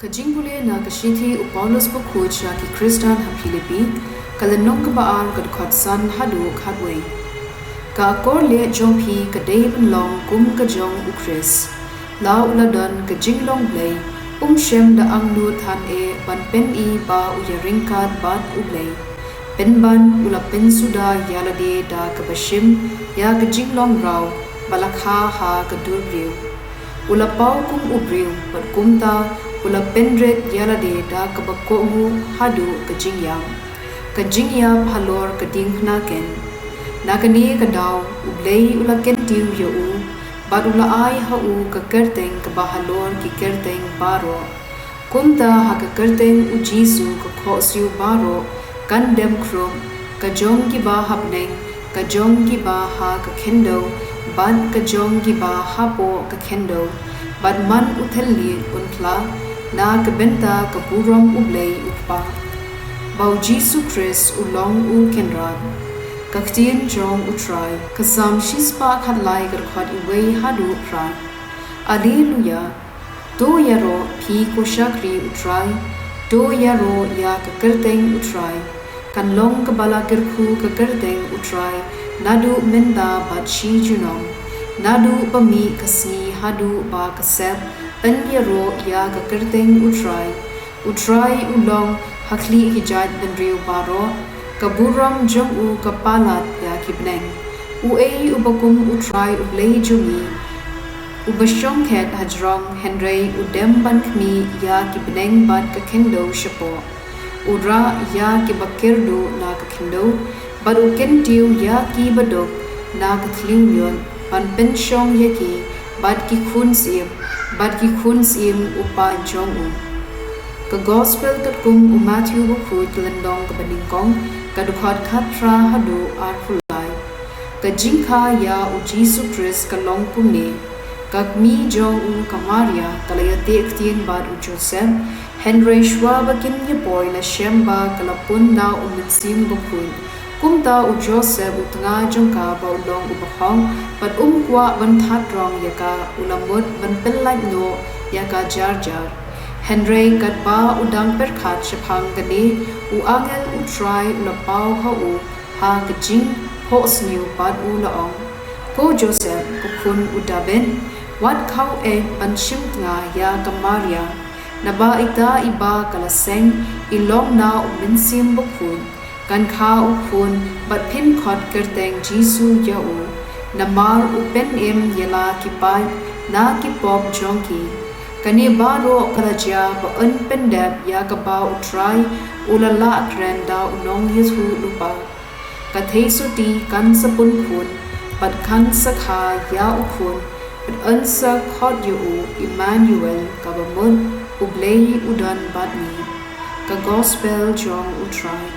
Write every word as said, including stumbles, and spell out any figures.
Ka jingpule na ka shithi u Paulus bakhuid sha ki Khristan ha Philippi, ka lynnong kaba ar, ka dkhot san haduh khatwei. Ka akor leh jong phi ka dei ban long kum ka jong u Khrist. La u la don ka jinglong Blei, um shym da angnud than eh ban pyni ba u ïaryngkat bad u Blei. Pynban u la pynsuda ïa lade da kaba shim ïa ka jinglong raw ba la kha ha ka dur briew. U la paw kum u briew, bad kumta u la pynrit ïa lade da kaba kohnguh haduh ka jingïap, ka jingïap halor ka diengphna keiñ. Na kane ka daw u Blei u la kyntiew ïa u, bad u la ai ha u ka kyrteng kaba halor ki kyrteng baroh. Kumta ha ka kyrteng u Jisu ka khohsiew baroh kan dem khrup, ka jong kiba ha bneng, ka jong kiba ha ka khyndew, bad ka jong kiba hapoh ka khyndew. Bad man u thylliej un phla na ka bynta ka burom u Blei u Kpa, ba u Jisu Khrist u long u Kynrad. Ka ktien jong u Trai. Ka Salm shispah khatlai, ka dkhot iwei haduh phra. Alleluia. To ïaroh phi ko shakri u Trai, to ïaroh ïa ka kyrteng u Trai. Kan long kaba la kyrkhu ka kyrteng u Trai naduh mynta bad shi junom. Naduh ba mih ka sngi haduh ba ka sep, yn ïaroh ïa ka kyrteng u Trai. U Trai u long ha khlieh ki jaitbynriew baroh, ka burom jong u ka palat ïa ki bneng. Uei uba kum u Trai u Blei jong ngi, uba shongkhet hajrong, hynrei u dem ban khmih ïa ki bneng bad ka khyndew shapoh. U rah ïa kiba kyrduh na ka khyndew, bad u kyntiew ïa kiba duk na ka thliew ñiut, ban pynshong ïa ki bad ki khun syiem, bad ki khun syiem u pa jong u. Ka Gospel katkum u Mathaiw bakhuid, lynnong kaba nyngkong, ka dkhot khatphra haduh arphew lai. Ka jingkha ïa u Jisu Khrist ka long kumne. Ka kmie jong u ka Maria ka la ïateh ktien bad u Joseph, hynrei shuwa ba kin ïapoi la shem ba ka la pun da u Mynsiem Bakhuid. Kumta u Joseph u tnga jong ka ba u long u bahok, bad um kwah ban thad rong ïa ka, u la mut ban pyllait noh ïa ka jar jar. Hynrei katba u dang pyrkhat shaphang kane, u angel u Trai u la paw ha u ha ka jingphohsniew bad u la ong, Ko Joseph, ko khun u Dabid, wat khaw eh ban shim tnga ïa ka Maria, naba ita iba ka la seng i long na u Mynsiem Bakhuid. Kan kha u khun bad phin khot kyrteng Jisu ïa u, namar u pynim ïa la ki paid na ki pop jong ki. Kane baroh ka la jia ba yn pyndep ïa kaba u Trai u la lah kren da u nongïathuhlypa. Ka theisotti kan sa pun khun, bad kan sa kha ïa u khun, bad yn sa khot ïa u Immanuel, kaba mut, U Blei u don bad ngi. Ka Gospel jong u Trai.